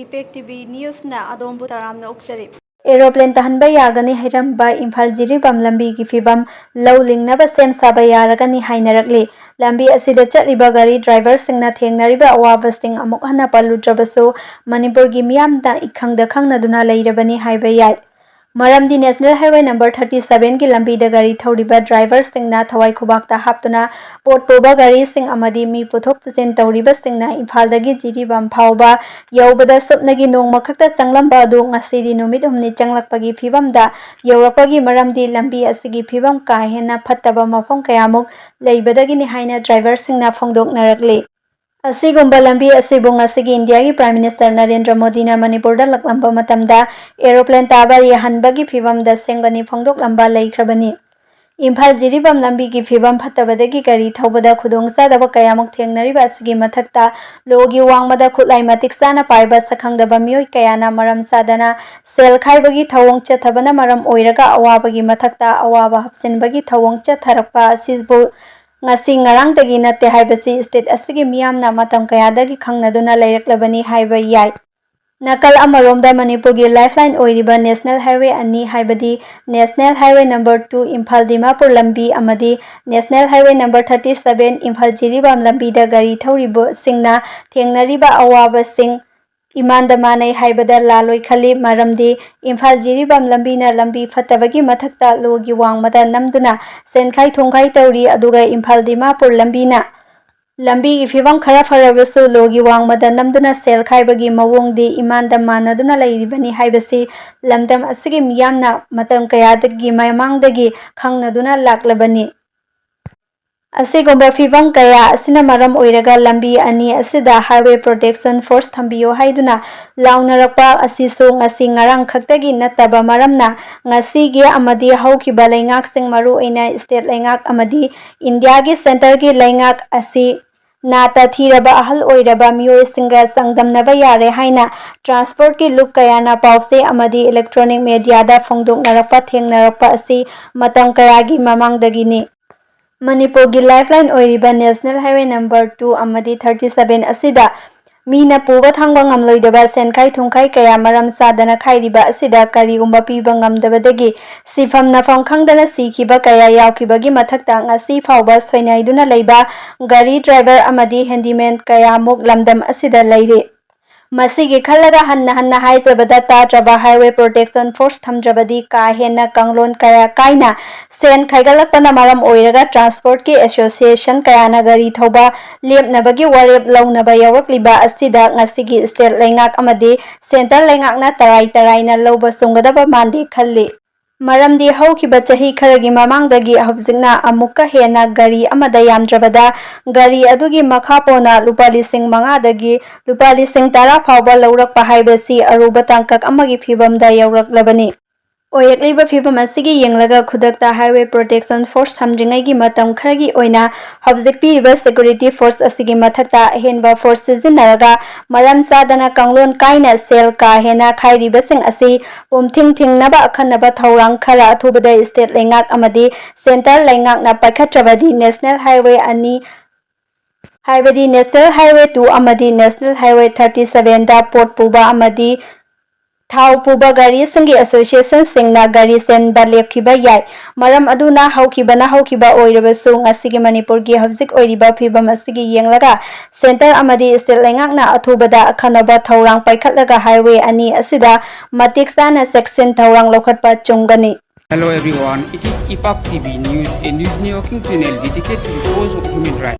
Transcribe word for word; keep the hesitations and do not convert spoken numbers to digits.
Impact TV ꯅ꯭ꯌꯨꯁꯅ ꯑꯗꯣꯝꯕꯨ ꯇꯔꯥꯝꯅ ꯑꯣꯛꯆꯔꯤ꯫ Aeroplane ꯇꯥꯍꯟꯕ ꯌꯥꯒꯅꯤ ꯍꯥꯏꯔꯝꯕ ꯏꯝꯐꯥꯜ ꯖꯤꯔꯤꯕꯥꯝ ꯂꯝꯕꯤꯒꯤ ꯐꯤꯕꯝ ꯂꯧ ꯂꯤꯡꯅꯕ ꯁꯦꯝ ꯁꯥꯕ ꯌꯥꯔꯒꯅꯤ ꯍꯥꯏꯅꯔꯛꯂꯤ꯫ ꯂꯝꯕꯤ ꯑꯁꯤꯗ ꯆꯠꯂꯤꯕ ꯒꯥꯔꯤ ꯗ꯭ꯔꯥꯏꯚꯔꯁꯤꯡꯅ ꯊꯦꯡꯅꯔꯤꯕ ꯑꯋꯥꯕꯁꯤꯡ ꯑꯃꯨꯛ ꯍꯟꯅ ꯄꯜꯂꯨꯗ꯭ꯔꯕꯁꯨ ꯃꯅꯤꯄꯨꯔꯒꯤ ꯃꯤꯌꯥꯝꯅ ꯏꯈꯪꯗ ꯈꯪꯅꯗꯨꯅ ꯂꯩꯔꯕꯅꯤ ꯍꯥꯏꯕ ꯌꯥꯏ꯫ ꯃꯔꯝꯗꯤ ꯅꯦꯁꯅꯦꯜ ꯍꯥꯏꯋꯦ ꯅꯝꯕꯔ ꯊꯥꯔꯇꯤ ꯁꯚꯦꯟꯒꯤ ꯂꯝꯕꯤꯗ ꯒꯥꯔꯤ ꯊꯧꯔꯤꯕ ꯗ꯭ꯔꯥꯏꯚꯔꯁꯤꯡꯅ ꯊꯋꯥꯏ ꯈꯨꯕꯥꯛꯇ ꯍꯥꯞꯇꯨꯅ ꯄꯣꯠ ꯄꯨꯕ ꯒꯥꯔꯤꯁꯤꯡ ꯑꯃꯗꯤ ꯃꯤ ꯄꯨꯊꯣꯛ ꯄꯨꯁꯤꯟ ꯇꯧꯔꯤꯕꯁꯤꯡꯅ ꯏꯝꯐꯥꯜꯗꯒꯤ ꯖꯤꯔꯤꯕꯥꯝ ꯐꯥꯎꯕ ꯌꯧꯕꯗ ꯁꯨꯞꯅꯒꯤ ꯅꯣꯡꯃ ꯈꯛꯇ ꯆꯪꯂꯝꯕ ꯑꯗꯨ ꯉꯁꯤꯗꯤ ꯅꯨꯃꯤꯠ ꯍꯨꯝꯅꯤ ꯆꯪꯂꯛꯄꯒꯤ ꯐꯤꯕꯝꯗ ꯌꯧꯔꯛꯄꯒꯤ ꯃꯔꯝꯗꯤ ꯂꯝꯕꯤ ꯑꯁꯤꯒꯤ ꯐꯤꯕꯝ ꯀꯥ ꯍꯦꯟꯅ ꯐꯠꯇꯕ ꯃꯐꯝ ꯀꯌꯥꯃꯨꯛ ꯂꯩꯕꯗꯒꯤꯅꯤ ꯍꯥꯏꯅ ꯗ꯭ꯔꯥꯏꯚꯔꯁꯤꯡꯅ ꯐꯣꯡꯗꯣꯛꯅꯔꯛꯂꯤ꯫ ꯑꯁꯤꯒꯨꯝꯕ ꯂꯝꯕꯤ ꯑꯁꯤꯕꯨ ꯉꯁꯤꯒꯤ ꯏꯟꯗꯤꯌꯥꯒꯤ ꯄ꯭ꯔꯥꯏꯝ ꯃꯤꯅꯤꯁꯇꯔ ꯅꯔꯦꯟꯗ꯭ꯔ ꯃꯣꯗꯤꯅ ꯃꯅꯤꯄꯨꯔꯗ ꯂꯥꯛꯂꯝꯕ ꯃꯇꯝꯗ ꯑꯦꯔꯣꯄ꯭ꯂꯦꯟ ꯇꯥꯕ ꯌꯥꯍꯟꯕꯒꯤ ꯐꯤꯕꯝꯗ ꯁꯦꯝꯒꯅꯤ ꯐꯣꯡꯗꯣꯛꯂꯝꯕ ꯂꯩꯈ꯭ꯔꯕꯅꯤ꯫ ꯏꯝꯐꯥꯜ ꯖꯤꯔꯤꯕꯥꯝ ꯂꯝꯕꯤꯒꯤ ꯐꯤꯕꯝ ꯐꯠꯇꯕꯗꯒꯤ ꯒꯥꯔꯤ ꯊꯧꯕꯗ ꯈꯨꯗꯣꯡꯆꯥꯗꯕ ꯀꯌꯥꯃꯨꯛ ꯊꯦꯡꯅꯔꯤꯕ ꯑꯁꯤꯒꯤ ꯃꯊꯛꯇ ꯂꯣꯒꯤ ꯋꯥꯡꯃꯗ ꯈꯨꯠꯂꯥꯏ ꯃꯇꯤꯛ ꯆꯥꯅ ꯄꯥꯏꯕ ꯁꯛꯈꯪꯗꯕ ꯃꯤꯑꯣꯏ ꯀꯌꯥꯅ ꯃꯔꯝ ꯆꯥꯗꯅ ꯁꯦꯜ ꯈꯥꯏꯕꯒꯤ ꯊꯧꯑꯣꯡ ꯆꯠꯊꯕꯅ ꯃꯔꯝ ꯑꯣꯏꯔꯒ ꯑꯋꯥꯕꯒꯤ ꯃꯊꯛꯇ ꯑꯋꯥꯕ ꯍꯥꯞꯆꯤꯟꯕꯒꯤ ꯊꯧꯑꯣꯡ ꯆꯠꯊꯔꯛꯄ ꯑꯁꯤꯕꯨ ꯉꯁꯤ ꯉꯔꯥꯡꯗꯒꯤ ꯅꯠꯇꯦ ꯍꯥꯏꯕꯁꯤ ꯁ꯭ꯇꯦꯠ ꯑꯁꯤꯒꯤ ꯃꯤꯌꯥꯝꯅ ꯃꯇꯝ ꯀꯌꯥꯗꯒꯤ ꯈꯪꯅꯗꯨꯅ ꯂꯩꯔꯛꯂꯕꯅꯤ ꯍꯥꯏꯕ ꯌꯥꯏ꯫ ꯅꯥꯀꯜ ꯑꯃꯔꯣꯝꯗ ꯃꯅꯤꯄꯨꯔꯒꯤ ꯂꯥꯏꯐꯂꯥꯏꯟ ꯑꯣꯏꯔꯤꯕ ꯅꯦꯁꯅꯦꯜ ꯍꯥꯏꯋꯦ ꯑꯅꯤ ꯍꯥꯏꯕꯗꯤ national highway number two Imphal Dimapur ꯂꯝꯕꯤ ꯑꯃꯗꯤ national highway number thirty seven Imphal Jiribam ꯂꯝꯕꯤꯗ ꯒꯥꯔꯤ ꯊꯧꯔꯤꯕꯁꯤꯡꯅ ꯊꯦꯡꯅꯔꯤꯕ ꯑꯋꯥꯕꯁꯤꯡ ꯏꯃꯥꯟꯗ ꯃꯥꯟꯅꯩ ꯍꯥꯏꯕꯗ ꯂꯥꯜꯂꯣꯏ ꯈꯜꯂꯤ꯫ ꯃꯔꯝꯗꯤ ꯏꯝꯐꯥꯜ ꯖꯤꯔꯤꯕꯥꯝ ꯂꯝꯕꯤꯅ ꯂꯝꯕꯤ ꯐꯠꯇꯕꯒꯤ ꯃꯊꯛꯇ ꯂꯣꯒꯤ ꯋꯥꯡꯃꯗ ꯅꯝꯗꯨꯅ ꯁꯦꯟꯈꯥꯏ ꯊꯨꯝꯈꯥꯏ ꯇꯧꯔꯤ, ꯑꯗꯨꯒ ꯏꯝꯐꯥꯜ ꯗꯤꯃꯥꯄꯨꯔ ꯂꯝꯕꯤꯅ ꯂꯝꯕꯤꯒꯤ ꯐꯤꯕꯝ ꯈꯔ ꯐꯔꯕꯁꯨ ꯂꯣꯒꯤ ꯋꯥꯡꯃꯗ ꯅꯝꯗꯨꯅ ꯁꯦꯜ ꯈꯥꯏꯕꯒꯤ ꯃꯑꯣꯡꯗꯤ ꯏꯃꯥꯟꯗ ꯃꯥꯟꯅꯗꯨꯅ ꯂꯩꯔꯤꯕꯅꯤ ꯍꯥꯏꯕꯁꯤ ꯂꯝꯗꯝ ꯑꯁꯤꯒꯤ ꯃꯤꯌꯥꯝꯅ ꯃꯇꯝ ꯀꯌꯥꯗꯒꯤ ꯃꯃꯥꯡꯗꯒꯤ ꯈꯪꯅꯗꯨꯅ ꯂꯥꯛꯂꯕꯅꯤ꯫ ꯑꯁꯤꯒꯨꯝꯕ ꯐꯤꯕꯝ ꯀꯌꯥ ꯑꯁꯤꯅ ꯃꯔꯝ ꯑꯣꯏꯔꯒ ꯂꯝꯕꯤ ꯑꯅꯤ ꯑꯁꯤꯗ ꯍꯥꯏꯋꯦ ꯄ꯭ꯔꯣꯇꯦꯛꯁꯟ ꯐꯣꯔꯁ ꯊꯝꯕꯤꯌꯨ ꯍꯥꯏꯗꯨꯅ ꯂꯥꯎꯅꯔꯛꯄ ꯑꯁꯤꯁꯨ ꯉꯁꯤ ꯉꯔꯥꯡ ꯈꯛꯇꯒꯤ ꯅꯠꯇꯕ ꯃꯔꯝꯅ ꯉꯁꯤꯒꯤ ꯑꯃꯗꯤ ꯍꯧꯈꯤꯕ ꯂꯩꯉꯥꯛꯁꯤꯡ, ꯃꯔꯨꯑꯣꯏꯅ ꯁ꯭ꯇꯦꯠ ꯂꯩꯉꯥꯛ ꯑꯃꯗꯤ ꯏꯟꯗꯤꯌꯥꯒꯤ ꯁꯦꯟꯇꯔꯒꯤ ꯂꯩꯉꯥꯛ ꯑꯁꯤ ꯅꯥꯇ ꯊꯤꯔꯕ ꯑꯍꯜ ꯑꯣꯏꯔꯕ ꯃꯤꯑꯣꯏꯁꯤꯡꯒ ꯆꯥꯡꯗꯝꯅꯕ ꯌꯥꯔꯦ ꯍꯥꯏꯅ ꯇ꯭ꯔꯥꯟꯁꯄꯣꯔꯠꯀꯤ ꯂꯨꯞ ꯀꯌꯥꯅ ꯄꯥꯎꯆꯦ ꯑꯃꯗꯤ ꯏꯂꯦꯛꯇ꯭ꯔꯣꯅꯤꯛ ꯃꯦꯗꯤꯌꯥꯗ ꯐꯣꯡꯗꯣꯛꯅꯔꯛꯄ ꯊꯦꯡꯅꯔꯛꯄ ꯑꯁꯤ ꯃꯇꯝ ꯀꯌꯥꯒꯤ ꯃꯃꯥꯡꯗꯒꯤꯅꯤ꯫ ꯃꯅꯤꯄꯨꯔꯒꯤ ꯂꯥꯏꯐꯂꯥꯏꯟ ꯑꯣꯏꯔꯤꯕ ꯅꯦꯁꯅꯦꯜ ꯍꯥꯏꯋꯦ ꯅꯝꯕꯔ ꯇꯨ ꯑꯃꯗꯤ ꯊꯥꯔꯇꯤ ꯁꯚꯦꯟ ꯑꯁꯤꯗ ꯃꯤꯅ ꯄꯨꯕ ꯊꯥꯡꯕ ꯉꯝꯂꯣꯏꯗꯕ ꯁꯦꯟꯈꯥꯏ ꯊꯨꯝꯈꯥꯏ ꯀꯌꯥ ꯃꯔꯝ ꯆꯥꯗꯅ ꯈꯥꯏꯔꯤꯕ ꯑꯁꯤꯗ ꯀꯔꯤꯒꯨꯝꯕ ꯄꯤꯕ ꯉꯝꯗꯕꯗꯒꯤ ꯁꯤꯐꯝ ꯅꯐꯝ ꯈꯪꯗꯅ ꯁꯤꯈꯤꯕ ꯀꯌꯥ ꯌꯥꯎꯈꯤꯕꯒꯤ ꯃꯊꯛꯇ ꯉꯁꯤ ꯐꯥꯎꯕ ꯁꯣꯏꯅꯥꯏꯗꯨꯅ ꯂꯩꯕ ꯒꯥꯔꯤ ꯗ꯭ꯔꯥꯏꯚꯔ ꯑꯃꯗꯤ ꯍꯦꯟꯗꯤꯃꯦꯟ ꯀꯌꯥꯃꯨꯛ ꯂꯝꯗꯝ ꯑꯁꯤꯗ ꯂꯩꯔꯤ꯫ ꯃꯁꯤꯒꯤ ꯈꯜꯂꯒ ꯍꯟꯅ ꯍꯟꯅ ꯍꯥꯏꯖꯕꯗ ꯇꯥꯗ꯭ꯔꯕ Highway Protection Force ꯊꯝꯗ꯭ꯔꯕꯗꯤ ꯀꯥ ꯍꯦꯟꯅ ꯀꯥꯡꯂꯣꯟ ꯀꯌꯥ ꯀꯥꯏꯅ ꯁꯦꯟ ꯈꯥꯏꯒꯠꯂꯛꯄꯅ ꯃꯔꯝ ꯑꯣꯏꯔꯒ transport ꯀꯤ association ꯀꯌꯥꯅ ꯒꯥꯔꯤ ꯊꯧꯕ ꯂꯦꯞꯅꯕꯒꯤ ꯋꯥꯔꯦꯞ ꯂꯧꯅꯕ ꯌꯥꯎꯔꯛꯂꯤꯕ ꯑꯁꯤꯗ ꯉꯁꯤꯒꯤ state ꯂꯩꯉꯥꯛ ꯑꯃꯗꯤ centre ꯂꯩꯉꯥꯛꯅ ꯇꯔꯥꯏ ꯇꯔꯥꯏꯅ ꯂꯧꯕ ꯆꯨꯝꯒꯗꯕ ꯃꯥꯟꯗꯦ ꯈꯜꯂꯤ꯫ ꯃꯔꯝꯗꯤ ꯍꯧꯈꯤꯕ ꯆꯍꯤ ꯈꯔꯒꯤ ꯃꯃꯥꯡꯗꯒꯤ ꯍꯧꯖꯤꯛꯅ ꯑꯃꯨꯛꯀ ꯍꯦꯟꯅ ꯒꯥꯔꯤ ꯑꯃꯗ ꯌꯥꯝꯗ꯭ꯔꯕꯗ ꯒꯥꯔꯤ ꯑꯗꯨꯒꯤ ꯃꯈꯥ ꯄꯣꯟꯅ ꯂꯨꯄꯥ ꯂꯤꯁꯤꯡ ꯃꯉꯥꯗꯒꯤ ꯂꯨꯄꯥ ꯂꯤꯁꯤꯡ ꯇꯔꯥ ꯐꯥꯎꯕ ꯂꯧꯔꯛꯄ ꯍꯥꯏꯕꯁꯤ ꯑꯔꯨꯕ ꯇꯥꯡꯀꯛ ꯑꯃꯒꯤ ꯐꯤꯚꯝꯗ ꯌꯧꯔꯛꯂꯕꯅꯤ꯫ ꯑꯣꯏꯔꯛꯂꯤꯕ ꯐꯤꯚꯝ ꯑꯁꯤꯒꯤ ꯌꯦꯡꯂꯒ ꯈꯨꯗꯛꯇ Highway Protection Force ꯊꯝꯗ꯭ꯔꯤꯉꯩꯒꯤ ꯃꯇꯝ ꯈꯔꯒꯤ ꯑꯣꯏꯅ ꯍꯧꯖꯤꯛ ꯄꯤꯔꯤꯕ security force ꯑꯁꯤꯒꯤ ꯃꯊꯛꯇ ꯑꯍꯦꯟꯕ force ꯁꯤꯖꯤꯟꯅꯔꯒ ꯃꯔꯝ ꯆꯥꯗꯅ ꯀꯥꯡꯂꯣꯟ ꯀꯥꯏꯅ ꯁꯦꯜ ꯀꯥ ꯍꯦꯟꯅ ꯈꯥꯏꯔꯤꯕꯁꯤꯡ ꯑꯁꯤ ꯄꯨꯝꯊꯤꯡ ꯊꯤꯡꯅꯕ ꯑꯈꯟꯅꯕ ꯊꯧꯔꯥꯡ ꯈꯔ ꯑꯊꯨꯕꯗ state ꯂꯩꯉꯥꯛ ꯑꯃꯗꯤ centre ꯂꯩꯉꯥꯛꯅ ꯄꯥꯏꯈꯠꯇ꯭ꯔꯕꯗꯤ National Highway ꯑꯅꯤ, ꯍꯥꯏꯕꯗꯤ National Highway two ꯑꯃꯗꯤ National Highway thirty seven ꯗ ꯄꯣꯠ ꯄꯨꯕ ꯑꯃꯗꯤ ꯊꯥꯎ ꯄꯨꯕ ꯒꯥꯔꯤꯁꯤꯡꯒꯤ association ꯁꯤꯡꯅ ꯒꯥꯔꯤ ꯆꯦꯟꯕ ꯂꯦꯞꯈꯤꯕ ꯌꯥꯏ꯫ ꯃꯔꯝ ꯑꯗꯨꯅ ꯍꯧꯈꯤꯕꯅ ꯍꯧꯈꯤꯕ ꯑꯣꯏꯔꯕꯁꯨ ꯉꯁꯤꯒꯤ ꯃꯅꯤꯄꯨꯔꯒꯤ ꯍꯧꯖꯤꯛ ꯑꯣꯏꯔꯤꯕ ꯐꯤꯕꯝ ꯑꯁꯤꯒꯤ ꯌꯦꯡꯂꯒ centre ꯑꯃꯗꯤ state ꯂꯩꯉꯥꯛꯅ ꯑꯊꯨꯕꯗ ꯑꯈꯟꯅꯕ ꯊꯧꯔꯥꯡ ꯄꯥꯏꯈꯠꯂꯒ highway ꯑꯅꯤ ꯑꯁꯤꯗ ꯃꯇꯤꯛ ꯆꯥꯅ ꯆꯦꯛꯁꯤꯟ ꯊꯧꯔꯥꯡ ꯂꯧꯈꯠꯄ ꯆꯨꯝꯒꯅꯤ꯫ Hello everyone, it is Ipak T V News, a news networking channel dedicated to the cause of human rights.